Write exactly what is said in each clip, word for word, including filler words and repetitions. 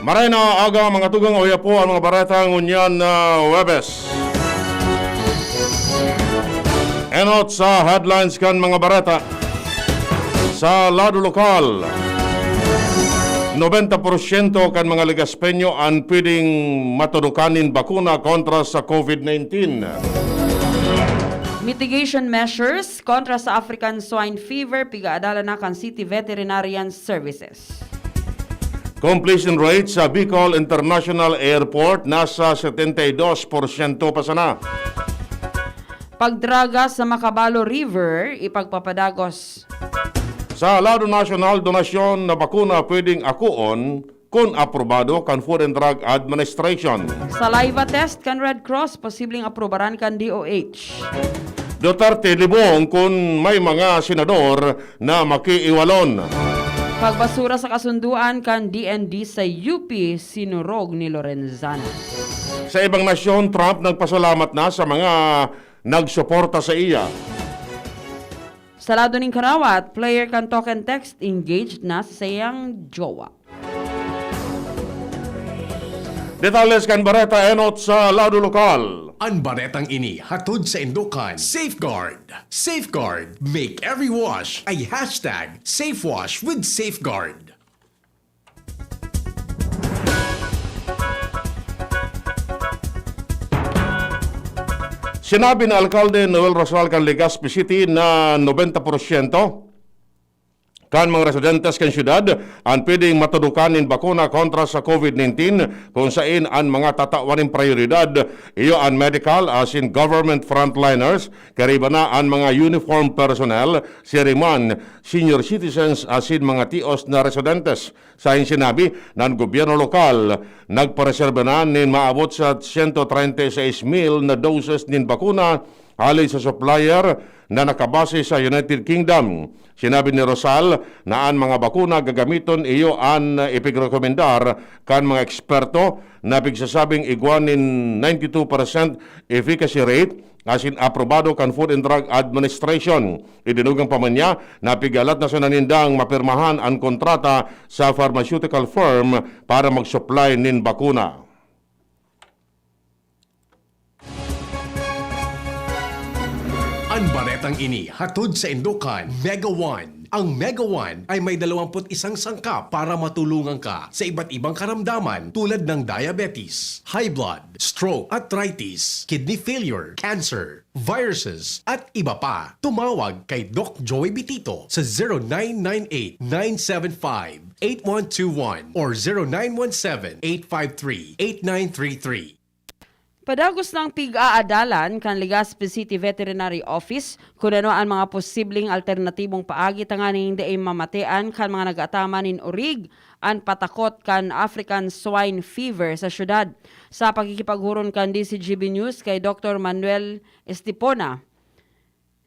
Maray na aga, mga tugang, uya po ang mga bareta ngunyan na Huwebes. Enot sa headlines kan mga bareta. Sa lado lokal, nobenta porsyento kan mga Legaspeño an pwedeng matudukan nin bakuna kontra sa COVID nineteen. Mitigation measures kontra sa African Swine Fever, pigaadalan na kan City Veterinarian Services. Completion rate sa Bicol International Airport nasa setenta y dos porsyento pa sana. Pagdraga sa Macabalo River, ipagpapadagos. Sa lado nasyonal, donasyon na bakuna pwedeng akoon kun aprobado kan Food and Drug Administration. Saliva test kan Red Cross, posibleng aprobaran kan D O H. Duterte libong kun may mga senador na makiiwalon. Pagbasura sa kasunduan kan D N D sa U P, sinurog ni Lorenzana. Sa ibang nasyon, Trump nagpasalamat na sa mga nagsuporta sa iya. Sa lado nin karawat, player kan Talk and Text engaged na sa saiyang jowa. Detalles kan bareta enot sa lado lokal. An baretang ini hatod sa indokan Safeguard. Safeguard. Make every wash a hashtag safe wash with Safeguard. Sinabi ni Alkalde Noel Rosal kan Legazpi City na nobenta porsyento kan mga residentes kan syudad an pwedeng matudukan nin bakuna kontra sa COVID nineteen, kung sain an mga tatawan nin prayoridad iyo an medical asin government frontliners, kariba na an mga uniform personnel, siring man senior citizens asin mga tios na residentes. Sain sinabi na an gobyerno lokal nagpareserba na nin maabot sa sento treinta y seis mil na doses nin bakuna hali sa supplier na nakabase sa United Kingdom. Sinabi ni Rosal na an mga bakuna gagamiton iyo an ipigrekomendar kan mga eksperto na pigsasabing igwa nin ninety-two percent efficacy rate asin aprobado kan Food and Drug Administration. Idinugang pa man niya na pigalat na sana nindang mapirmahan an kontrata sa pharmaceutical firm para mag-supply nin bakuna. An baretang ini hatod sa indokan Mega One. Ang Mega One ay may dalawampu't isang sangkap para matulungan ka sa iba't ibang karamdaman tulad ng diabetes, high blood, stroke, arthritis, kidney failure, cancer, viruses, at iba pa. Tumawag kay Doc Joey Bitito sa zero nine nine eight, nine seven five, eight one two one or zero nine one seven, eight five three, eight nine three three. Padagos nang pig-aadalan kan Legazpi City Veterinary Office kun ano an mga posibleng alternatibong paagi tanganing dai mamatean kan mga nag-aataman nin orig an patakot kan African Swine Fever sa syudad. Sa pakikipaghuron kan D Z G B News kay Doktor Manuel Estipona,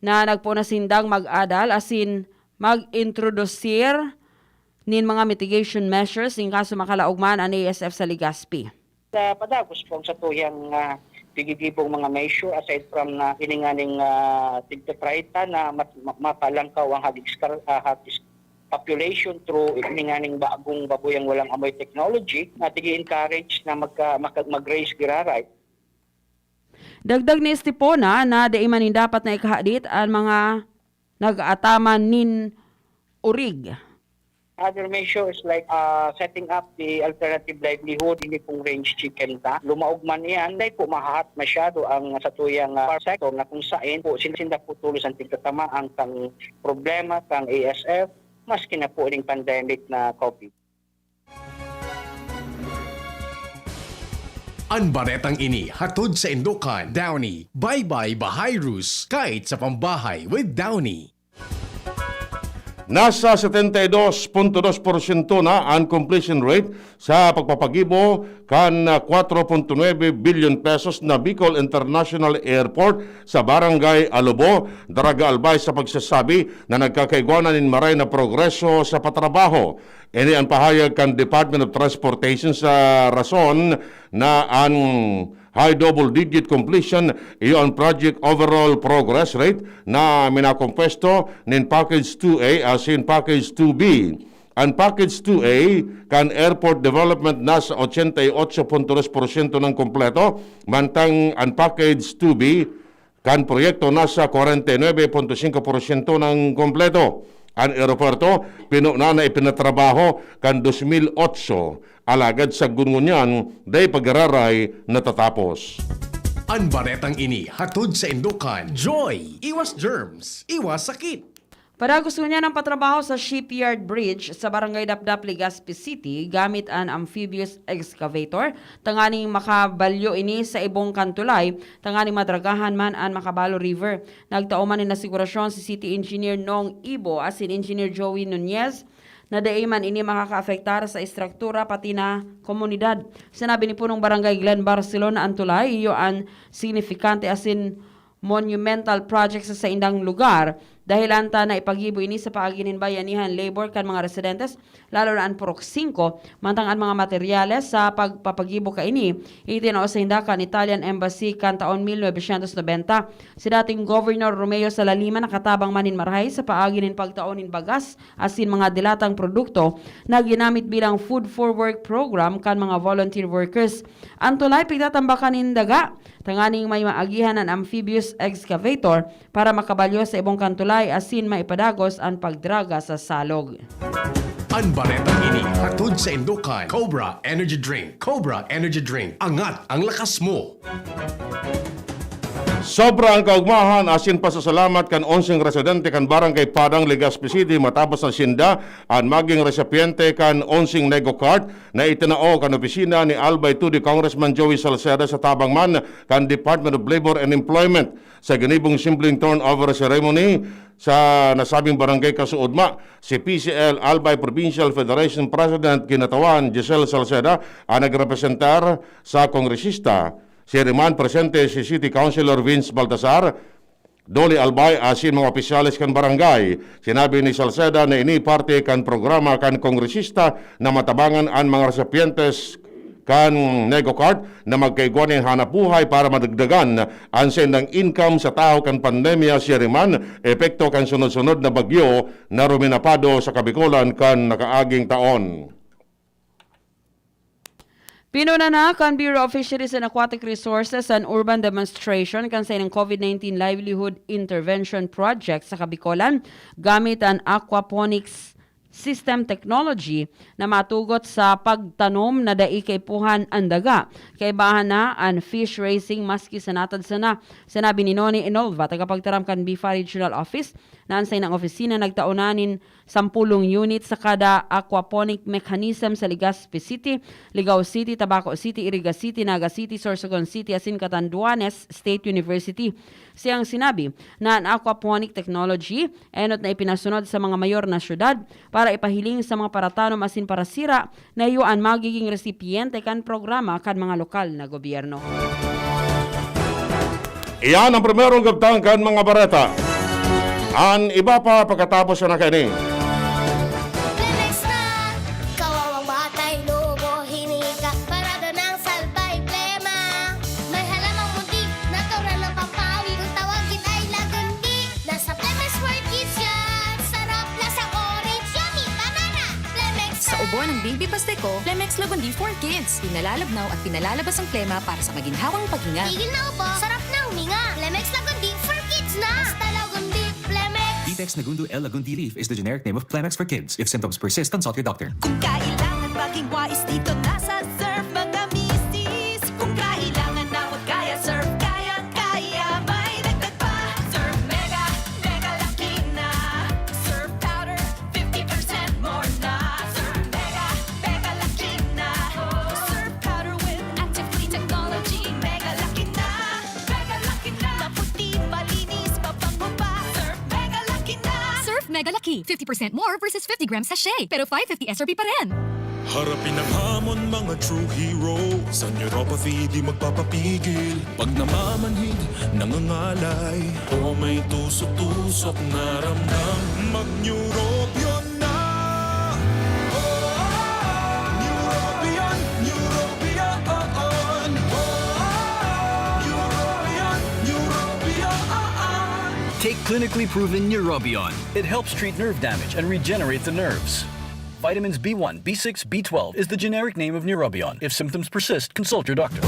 na nagpoon na sindang mag-adal asin mag-introdusir nin mga mitigation measures in kaso makalaog man an A S F sa Legazpi. Sa padagos po ang satuyang, ah, gigigibong mga measure aside from na ininganing, ah, tigtatraita na mat-, ma-, mapalangkaw ang hagis kar-, ah, hagis population through ininganing bagong babuyang walang amoy technology na tig-encourage na magka-, maka-, mag-raise giraray. Dagdag ni Estipona na dai man nin dapat na ikahadit an mga nag-aataman nin orig. Other measures like, ah, setting up the alternative livelihood, ini pong range chicken ta. Lumaog man iyan, dai po mahahat masyado ang satuyang, ah, farm sector na kung sain po sin-, sinda po tulos ang tigtatamaan kang problema kang A S F, maski na po ining pandemic na COVID. An baretang ini hatod sa indokan Downy. Bye-bye Bahayrus, kahit sa pambahay with Downy. Nasa setenta y dos punto dos porsyento na an completion rate sa pagpapagibo kan kwatro punto nuebe bilyon pesos na Bicol International Airport sa Barangay Alobo, Daraga Albay, sa pagsasabi na nagkakaigwa na nin maray na progreso sa patrabaho. Ini an pahayag kan Department of Transportation sa rason na an high double-digit completion iyo an project overall progress rate na minakompuesto nin Package two A asin Package two B. An Package two A kan airport development nasa ochenta y ocho punto dos porsyento nang kompleto, mantang an Package two B kan proyekto nasa kwarenta y nuebe punto singko porsyento nang kompleto. An eroporto, pinunan na ipinatrabaho kan dos mil otso, alagad sagkod ngunyan, dai pagararay natatapos. An baretang ini hatod saindo kan Joy! Iwas germs, iwas sakit! Padagos ngunyan an patrabaho sa Shipyard Bridge sa Barangay Dapdap, Legazpi City, gamit an amphibious excavator, tanganing makabalyo ini sa ibong kan tulay, tanganing madragahan man an Macabalo River. Nagtao man nin asigurasyon si City Engineer Nong Ibo asin Engineer Joey Nunez na dai man ini makakaapektar sa estruktura pati na komunidad. Sinabi ni Punong Barangay Glenn Barcelon na an tulay iyo an signifikante asin monumental project sa saindang lugar. Dahelan ta na ipagibo ini sa paagi nin bayanihan, labor kan mga residentes, lalo na an Purok singko, mantang an mga materyales sa pagpapagibo kaini itinao sa inda kan Italian Embassy kan taon mil novecientos nobenta. Si dating Governor Romeo Salalima nakatabang man nin marahay sa paagi nin pagtao nin bagas asin mga dilatang produkto na ginamit bilang Food for Work program kan mga volunteer workers. An tulay pigtatambakan nin daga tanganing may maagihan an amphibious excavator para makabalyo sa ibong kan tulay asin maipadagos an pagdraga sa salog. An baretang ini hatod saindo kan Cobra Energy Drink. Cobra Energy Drink. Angat ang lakas mo! Sobra ang kaugmahan asin pasasalamat kan onseng residente kan Barangay Padang, Legazpi City, matapos na sinda an maging resipyente kan onseng Nego Cart na itinao kan opisina ni Albay Tudi Congressman Joey Salceda sa tabang man kan Department of Labor and Employment. Sa ginibong simpleng turnover ceremony sa nasabing barangay, kasuodma si P C L Albay Provincial Federation President Kinatawan Giselle Salceda ang nagrepresentar sa kongresista. Siya rin man presente si City Councilor Vince Baltasar, Dolly Albay asin mga opisyales kan barangay. Sinabi ni Salceda na ini parte kan programa kan kongresista na matabangan an mga resypientes kan Nego Cart na magkaigwa nin hanap buhay para madagdagan an saindang income sa tahaw kan pandemya, siya rin man epekto kan sunod-sunod na bagyo na ruminapado sa Kabikolan kan nakaaging taon. Pinuna na kan Bureau of Fisheries and Aquatic Resources an urban demonstration kan saindang COVID nineteen livelihood intervention project sa Kabikolan gamit an aquaponics system technology na matugot sa pagtanom na dai kaipuhan an daga. Kaibahan na an fish raising maski sa natad sana. Sinabi ni Noni Enolva, tagapagtaram kan BIFA Regional Office, na an saindang opisina nagtao na nin sampolong unit sa kada aquaponic mechanism sa Legazpi City, Ligao City, Tabaco City, Iriga City, Naga City, Sorsogon City, asin Catanduanes State University. Siyang sinabi na an aquaponic technology enot na ipinasunod sa mga mayor na syudad para ipahiling sa mga paratanom asin parasira na iyo an magiging resipiyente kan programa kan mga lokal na gobyerno. Iyan ang primerong kabtang kan mga bareta. An iba pa pagkatapos na kaini. Flemex na! Kawawang batay, lobo, hinika, parada ng salbay, plema. May halamang munti, natural na pampawi. Kung tawagin ay lagundi, nasa Flemex World Kids yan. Sarap, lasang orange, yummy, banana. Flemex Sa na! Ubo ng baby pastiko, Flemex Lagundi for Kids. Pinalalabnaw at pinalalabas ang plema para sa maginhawang paghinga. Tigil na ubo, sarap na huminga. Flemex Lagundi for Kids na! Basta Lagundi, Flemex! Vitex Nagundo L Lagundi Leaf is the generic name of Plemex for Kids. If symptoms persist, consult your doctor. Kung kailangan maging wais, dito na sa Surf, mga misis. Kung kailangan na magkaya, Surf, kayang-kaya. May dagdag pa, Surf Mega, Mega Laki na. Surf Powder, fifty percent more na. Surf Mega, Mega Laki na. Surf Powder with Active Clean Technology, Mega Laki na. Mega Laki na. Maputi, malinis, mabango pa. Surf Mega Laki na. Surf Mega Laki, fifty percent more versus fifty gram sachet, pero five fifty S R P pa rin. Harapin ang hamon, mga true hero. Sa neuropathy, di magpapapigil. Pag namamanhid, nangangalay, o may tusok-tusok na ramdam, mag-Neurobion na! Oh, Neurobion, Neurobion, oh, oh. Neurobion, Neurobion, oh, oh. Take clinically proven Neurobion. It helps treat nerve damage and regenerate the nerves. Vitamins B one, B six, B twelve is the generic name of Neurobion. If symptoms persist, consult your doctor.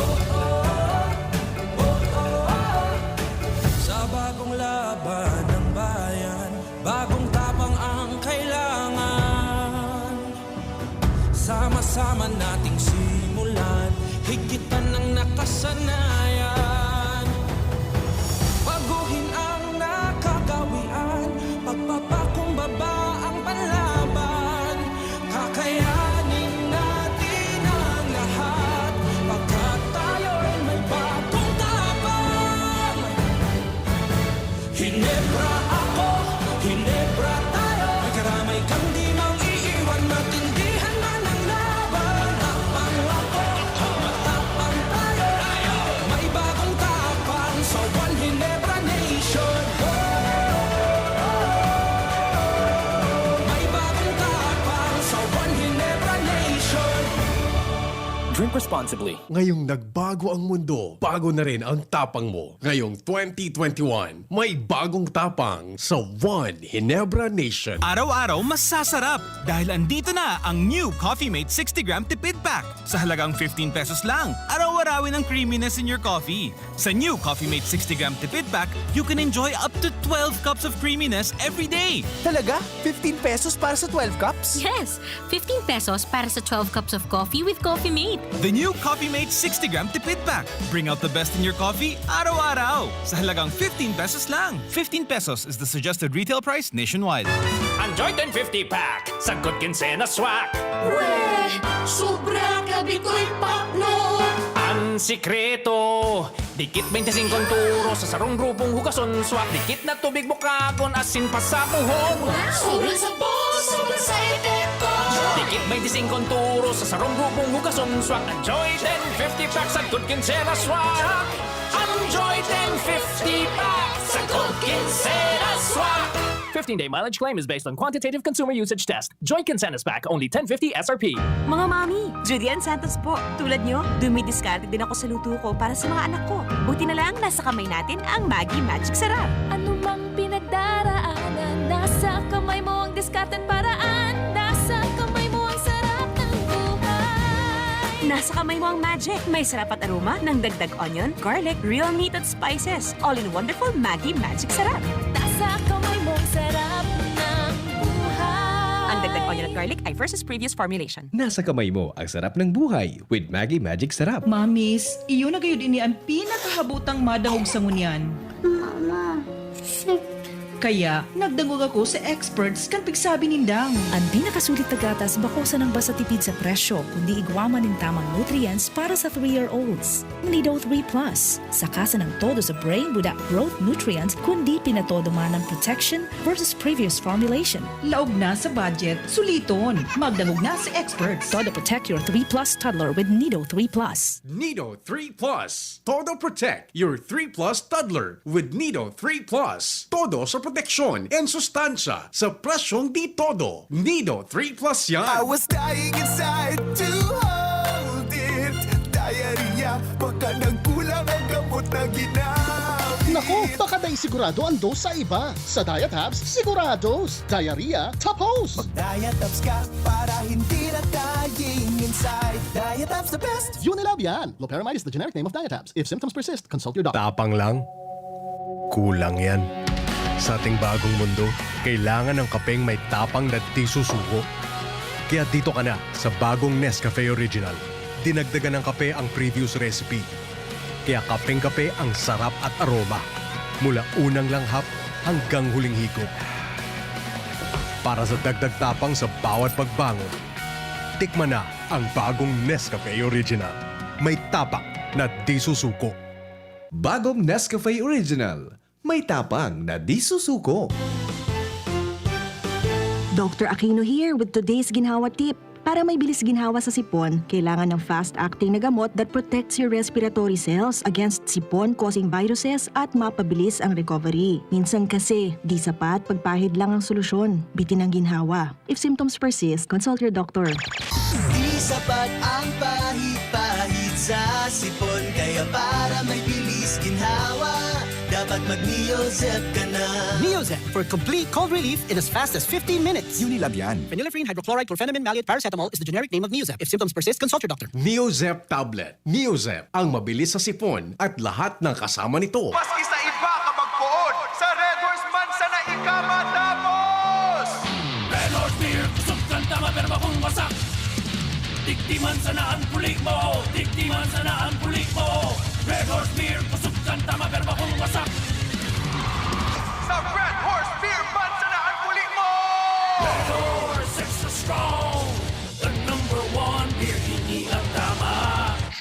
Sa bagong laban ng bayan, bagong tapang ang kailangan. Sama-sama nating simulan, higit pa ng nakasanayan. Baguhin ang nakagawian, pagpapakumbaba ang panlaban. Kakayanin natin ang lahat, pagkat tayo'y may bagong tapang. Hinebra ako, Hinebra tayo. May karamay kang di mang iiwan, matindihan man ang laban. Matapang ako, matapang tayo. May bagong tapang sa One Hinebra Nation. May bagong tapang sa One Hinebra Nation. Drink responsibly. Ngayong nagbago ang mundo, bago na rin ang tapang mo. Ngayong twenty twenty-one, may bagong tapang sa One Hinebra Nation. Araw-araw masasarap dahil andito na ang new Coffee Mate sixty gram tipid pack. Sa halagang fifteen pesos lang, araw-arawin ang creaminess in your coffee. Sa new Coffee Mate sixty gram tipid pack, you can enjoy up to twelve cups of creaminess every day. Talaga? Fifteen pesos para sa twelve cups? Yes! Fifteen pesos para sa twelve cups of coffee with Coffee Mate. The new Coffee Mate sixty gram tipid pack. Bring out the best in your coffee araw-araw. Sa halagang fifteen pesos lang. Fifteen pesos is the suggested retail price nationwide. Enjoy ten fifty pack sa Good Quincena Swak. Weh! Sobra ka Bikoy pakno! Ang sikreto, dikit twenty-five turo sa sarong grupong hugason swak. Dikit na tubig bukagon asin pasabuhon. Sobra sa boss, sobra sa epekto! Dikit twenty-five turo sa sarong grupong hugason swak. Enjoy ten fifty pack sa Good Quincena Swak. Enjoy ten fifty pack sa Good Quincena Swak. Fifteen-day mileage claim is based on quantitative consumer usage test. Joy Quincena's pack, only ten fifty S R P. Mga mami, Julian Santos po. Tulad nyo, dumidiskarte din ako sa luto ko para sa mga anak ko. Buti na lang, nasa kamay natin ang Maggi Magic Sarap. Ano mang pinagdaraanan, nasa kamay mo ang diskarte't paraan. Nasa kamay mo ang sarap ng buhay. Nasa kamay mo ang magic. May sarap at aroma ng dagdag onion, garlic, real meat at spices. All in wonderful Maggi Magic Sarap. Nasa kamay mo ang sarap ng buhay. Ang dagdag onion at garlic ay versus previous formulation. Nasa kamay mo ang sarap ng buhay with Maggi Magic Sarap. Mamis, iyo na gayud ini an pinakahabotang madangog sa ngunyan. Mama, Kaya, nagdangog ako sa experts kan pigsabi nindang. An pinakasulit na gatas bako sanang basta tipid sa presyo, kundi igwa man nin tamang nutrients para sa three-year-olds. Nido three plus, saka sanang todo sa brain buda growth nutrients, kundi pinatodo man ang protection versus previous formulation. Laog na sa budget, suliton. Magdangog na sa experts. Todo protect your three plus toddler with Nido three plus. Nido three plus. Todo protect your three plus toddler with Nido three plus. Todo sa proteksyon and sustansya sa presyong di todo. Nido three plus yan. I was dying inside to hold it. Diarrhea, baka nagkulang ang gamot na ginamit. Naku, baka dai sigurado ang dose sa iba. Sa Diatabs, sigurados. Diarrhea, tapos. Mag-Diatabs ka para hindi na dying inside. Diatabs the best! Unilab yan. Loperamide is the generic name of Diatabs. If symptoms persist, consult your doctor. Tapang lang? Kulang yan. Sa ating bagong mundo, kailangan ng kapeng may tapang na di susuko. Kaya dito ka na sa bagong Nescafe Original. Dinagdagan ng kape ang previous recipe. Kaya kapeng-kape ang sarap at aroma. Mula unang langhap hanggang huling higop. Para sa dagdag tapang sa bawat pagbangon, tikman na ang bagong Nescafe Original. May tapang na di susuko. Bagong Nescafe Original. May tapang na di susuko. Doctor Aquino here with today's ginhawa tip. Para may bilis ginhawa sa sipon, kailangan ng fast-acting na gamot that protects your respiratory cells against sipon-causing viruses at mapabilis ang recovery. Minsan kasi, di sapat pagpahid lang ang solusyon. Bitin ang ginhawa. If symptoms persist, consult your doctor. Di sapat ang pahid-pahid sa sipon, kaya para may bilis ginhawa, dapat mag-Neozep ka na. Neozep, for complete cold relief in as fast as fifteen minutes. Unilabian. Phenylephrine hydrochloride chlorphenamine maleate paracetamol is the generic name of Neozep. If symptoms persist, consult your doctor. Neozep tablet. Neozep, ang mabilis sa sipon at lahat ng kasama nito. Maski sa iba ka magpoon, sa Red Horse man sana ika matapos! Red Horse Beer, kusog kan tama pero bakong wasak. Digdi man sana an puli mo, digdi man sana an puli mo. Red Horse Beer, kusog kan tama pero bakong wasak. Sa Red Horse Beer man sana an puli mo! Red Horse Extra Strong, the number one beer, ini ang tama.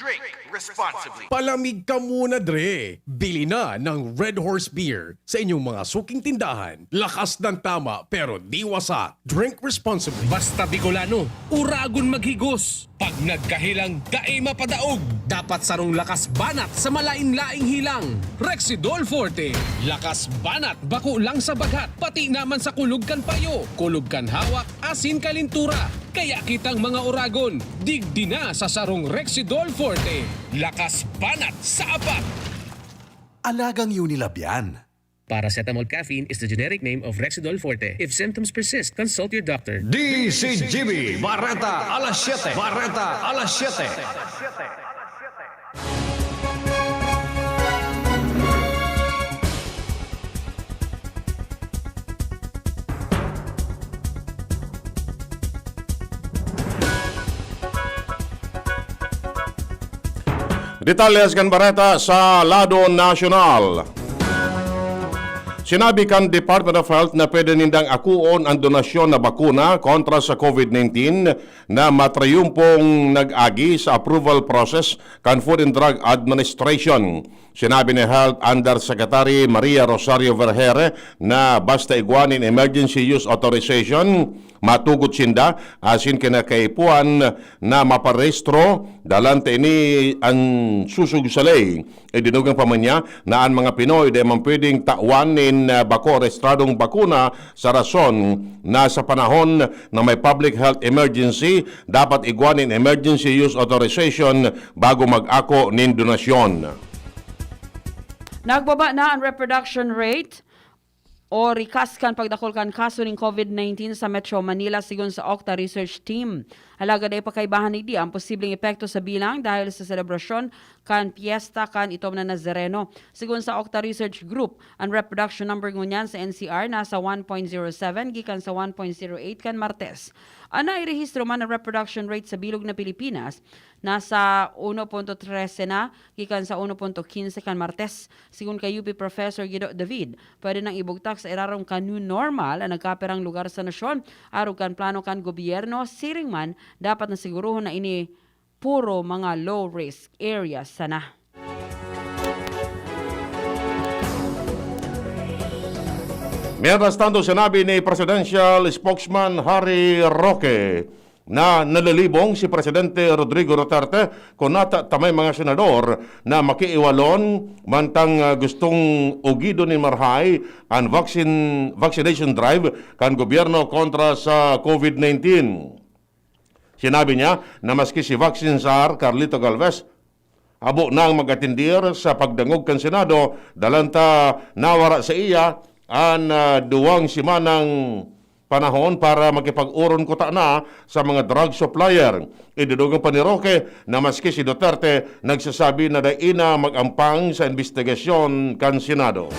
Drink responsibly. Palamig ka muna, dre. Bili na ng Red Horse Beer sa inyong mga suking tindahan. Lakas ng tama pero di wasak. Drink responsibly. Basta Bicolano, uragon maghigos. Pag nagkahilang, dai mapadaog. Dapat sarong lakas banat sa malain-laing hilang. Rexidol Forte. Lakas banat bako lang sa baghat, pati naman sa kulog kan payo, kulog kan hawak, asin kalintura. Kaya kitang mga uragon, digdi na sa sarong Rexidol Forte. Lakas banat sa apat. Alagang Unilabian. Paracetamol caffeine is the generic name of Rexidol Forte. If symptoms persist, consult your doctor. D C G B, Bareta alas siyete. Bareta alas siyete. Detalles kan bareta sa lado nasyonal. Sinabi kan Department of Health na pwede nindang akoon an donasyon na bakuna kontra sa COVID nineteen na matriyumpong nag-agi sa approval process kan Food and Drug Administration. Sinabi ni Health Undersecretary Maria Rosario Vergeire na basta igwa nin emergency use authorization, matugot sinda asin kinakaipuhan na maparehistro, dalan ta ini an susog sa ley. Idinugang pa man niya na an mga Pinoy dai man pwedeng tawan nin, ah, bako rehistradong bakuna sa rason na sa panahon na may public health emergency, dapat igwa nin emergency use authorization bago mag-ako nin donasyon. Nagbaba na an reproduction rate o rikas kan pagdakul kan kaso nin COVID nineteen sa Metro Manila, sigon sa Octa Research Team. Alagad dai pa kaibahan digdi an posibleng epekto sa bilang dahil sa selebrasyon kan pyesta kan itom na Nazareno. Sigon sa Octa Research Group, an reproduction number ngunyan sa N C R nasa one point zero seven gikan sa one point zero eight kan Martes. An nairehistro man na reproduction rate sa bilog na Pilipinas nasa uno punto trese na gikan sa uno punto kinse kan Martes. Sigon kay U P Professor Guido David, pwede nang ibugtak sa irarom kan new normal an nagkapirang lugar sa nasyon, arog kan plano kan gobyerno. Siring man, dapat na sigurohon na ini puro mga low-risk areas sana. Mientras tanto, sinabi ni Presidential Spokesman Harry Roque na nalilibong si Presidente Rodrigo Duterte kun nata ta may mga senador na makiiwalon mantang, ah, gustong ugidon nin marahay an vaccine, vaccination drive kan gobyerno kontra sa COVID nineteen. Sinabi niya na maski si Vaccine Czar Carlito Galvez, habo nang mag-atendir sa pagdangog kan Senado, dalan ta nawara sa iya an, ah, duwang simanang panahon para makipag-oron kutana sa mga drug supplier. Idinugang pa ni Roque na maski si Duterte nagsasabi na dai na mag-ampang sa imbestigasyon kan Senado.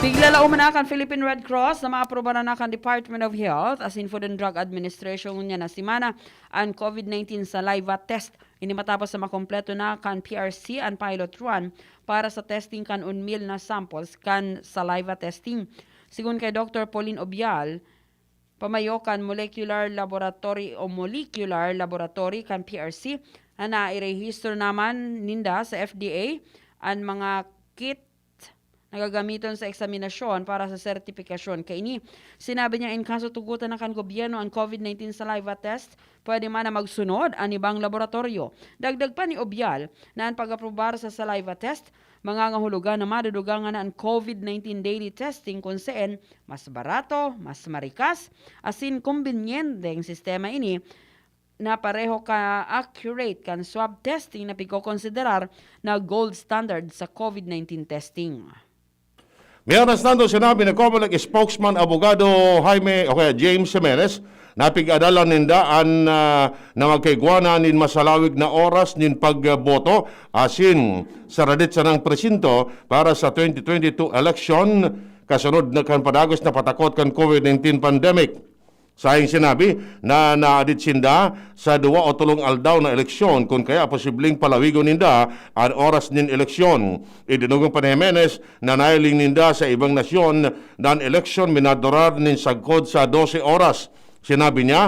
Tiglalaom na kan Philippine Red Cross na maaprubaran na kan Department of Health asin Food and Drug Administration ngunyan na semana an COVID nineteen saliva test. Ini matapos na makompleto na kan P R C an pilot run para sa testing kan one mil na samples kan saliva testing. Sigon kay Doctor Pauline Obial, pamayo kan Molecular Laboratory o Molecular Laboratory kan P R C, na nairehistro naman ninda sa F D A an mga kit na gagamiton sa eksaminasyon para sa sertipikasyon. Kaini, sinabi niya, in kaso tugotan na kan gobyerno an COVID nineteen saliva test, pwede man na magsunod an ibang laboratoryo. Dagdag pa ni Obial na an pag-aprobar sa saliva test, mangangahulugan na madudugangan na an COVID nineteen daily testing, kun saan mas barato, mas marikas, asin kombinyenteng sistema ini na pareho ka-accurate kan swab testing na pigkokonsiderar na gold standard sa COVID nineteen testing. Mientras tanto, sinabi ni Comelec spokesman abogado Jaime o kaya James Jimenez na pig-adalan ninda an ah, na magkaigwa na nin masalawig na oras nin pagboto asin sa radit sanang presinto para sa twenty twenty-two election kasunod na kan padagos na patakot kan COVID nineteen pandemic. Saing sinabi na naadit sinda sa duwa o tolong aldaw na eleksyon kun kaya posibleng palawigon ninda an oras nin eleksyon. Idinugang pa ni Jimenez na nahiling ninda sa ibang nasyon na an eleksyon minadurar nin sagkod sa dose oras. Sinabi niya